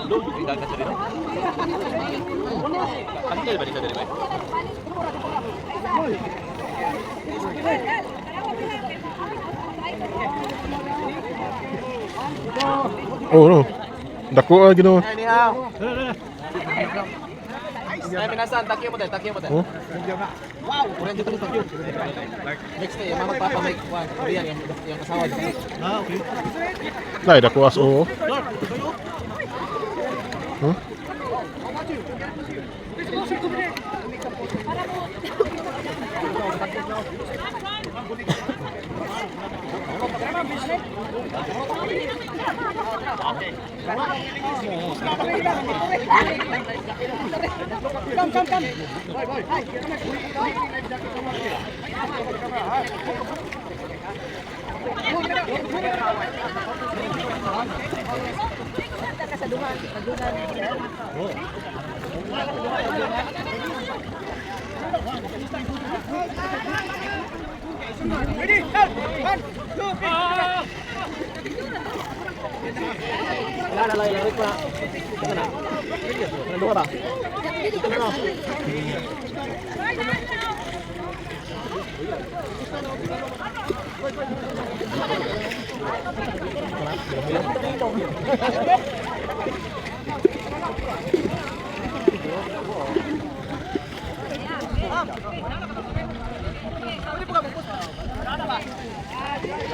Dagat sa dito. Kantil ba dito diri ba? Oh no. Dako ah Ginoo. Ay, minasan, takyo mo tayo, takyo mo tayo. Oh. Wow! Korean dito takyo. Next day, mama papa may kwan, Korean yung asawa dito. Ah, okay. Lai dako as oh. Huh? Wala na lang, ilagay ko na. Ito na. Ano ba? Ito na.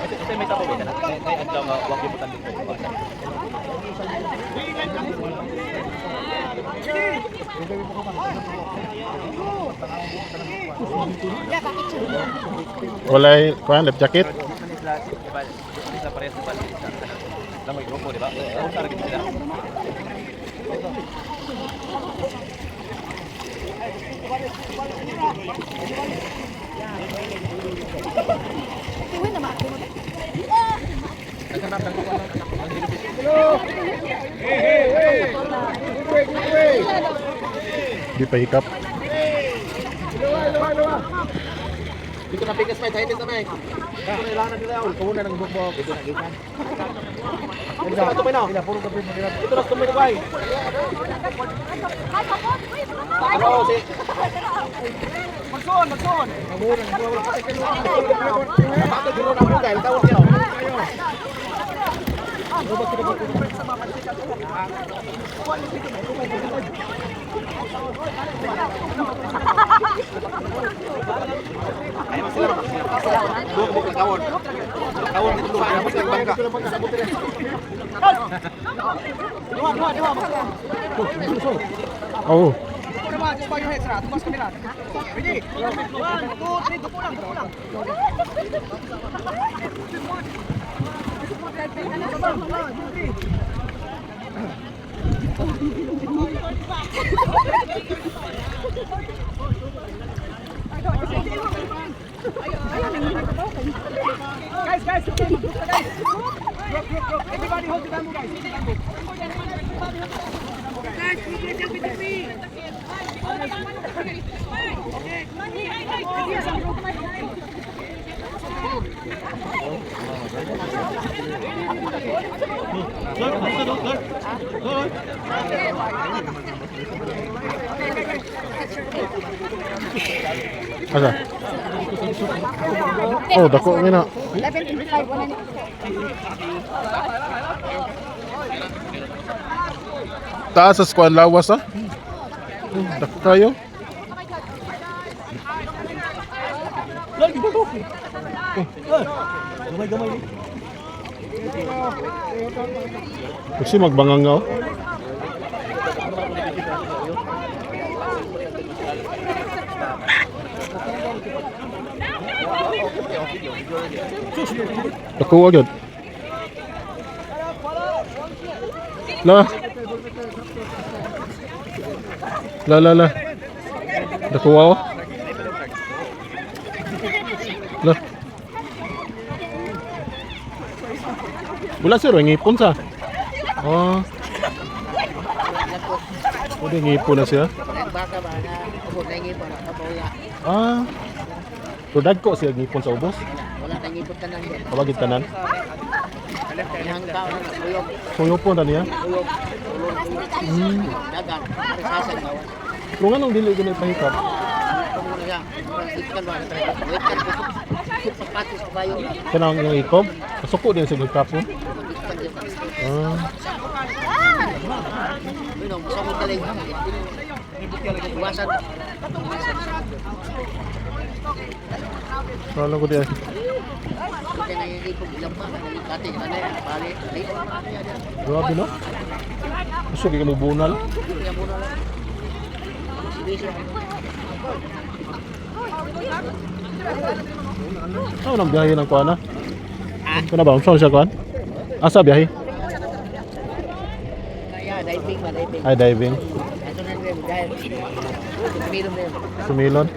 Kasi may tapo ba na? May adlaw nga wag gibutan dito. Walay kuan life jacket. Sila, diba? Sila parehas sa bali. Lang may grupo, di ba? Oo, sa gid sila. Di pa hikap. Dito na pikas may tahitin na may. Dito na ilangan nila ul kuno ng bukbok. Dito na gikan. Dito na tumay na. Dito na tumay bay. Ano si Magsuon, magsuon. Bakit guro na mo dahil tawon niyo. Ay sila. Buk buk kawon. Kawon dito ba ang bangka. Dua, dua, dua. Oh. Just bow your heads, sir. Tumas kamera. Ready? One, two, three. Dupo lang, dupo lang. One, two, three. Guys, guys, okay, mag-group na, guys. Group, group, group. Everybody hold the bamboo, guys. Hold the bamboo. Everybody hold the bamboo, guys. Guys, group yourself into three. Asa? Oh, dako ni na. 11.55, wala na. Taas sa kuan lawas ah. Oh, dako kayo. Lagi ba ko? Gamay-gamay ni. Kasi magbanganga oh. Dako agad. La. La la la. Dako oh. La. Wala sir, ngipon sa. Oh. Pwede ngipon na siya. Baka ba na ubod na ngipon na kaboya. Ah. So dagko siya ngipon sa ubos. Wala tayong ngipon tanan din. Tawagin tanan. Suyopon ta niya. Pero nga nung dili ko na ipahikap. Kanang yung ikob, kasuko din sa hikapon. Ah. Kala ko diay. Grabe no? Gusto ka mo bunal. Ano nang biyahe ng kuan na? Ano ba? Saan siya kuan? Asa biyahe? Diving ba, diving. Ay, diving. Ito na rin, dahil. Sumilon rin. Sumilon.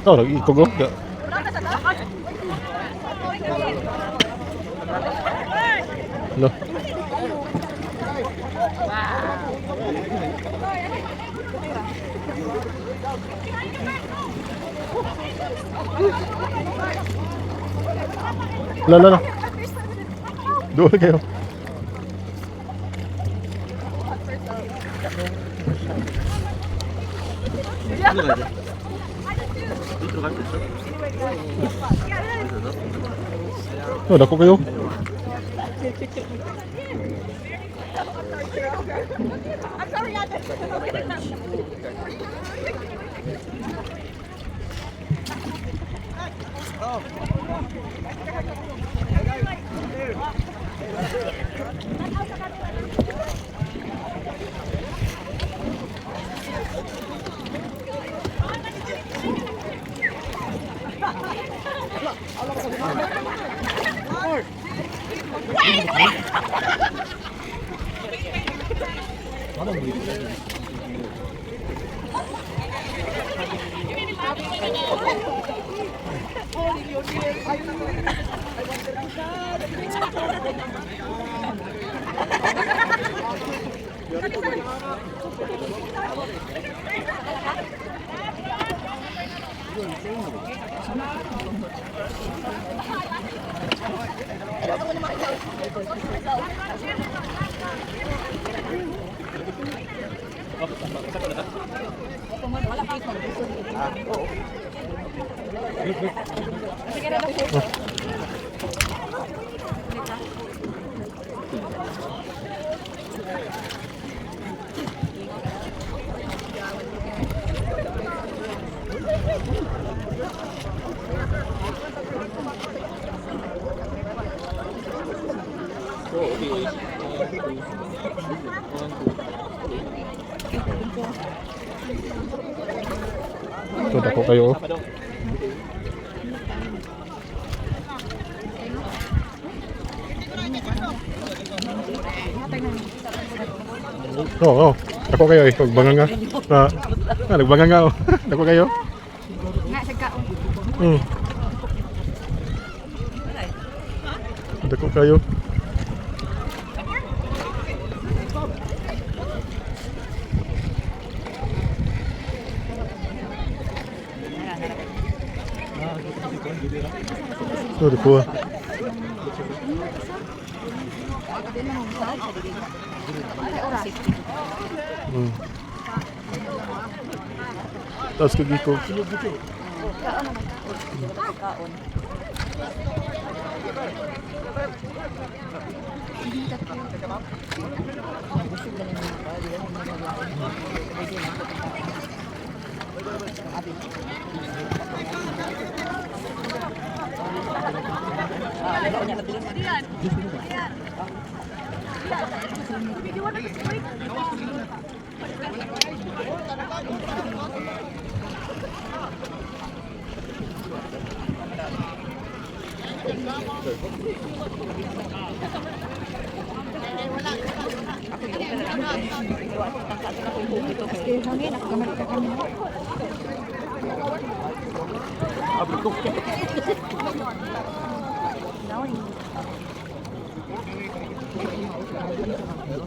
Oh, nag-ikog oh. Lo. Lo, lo, lo. Doon kayo. Oh, dako kayo. Ito, dako kayo. Oh. Oo, oh, dako kayo eh. Nagbanga nga. Ah, ah, nagbanga nga. Oh. Dako kayo. Nga sa kaon. Dako kayo. Oh, dako ah. Tapos kagiko. Ito,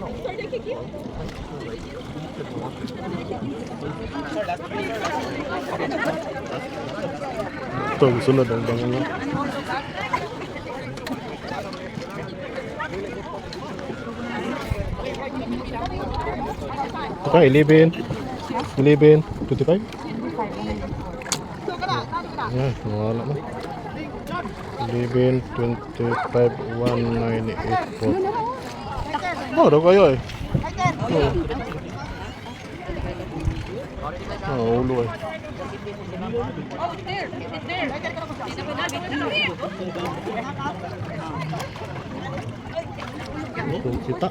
sunod ang banganga. Ito ka, 11. 11, 25? Yan, nawala na. 11, 25, 1, 9, 8, 4. Oh, daw kayo eh. Oh. Ah, ulo eh. Ito, kita.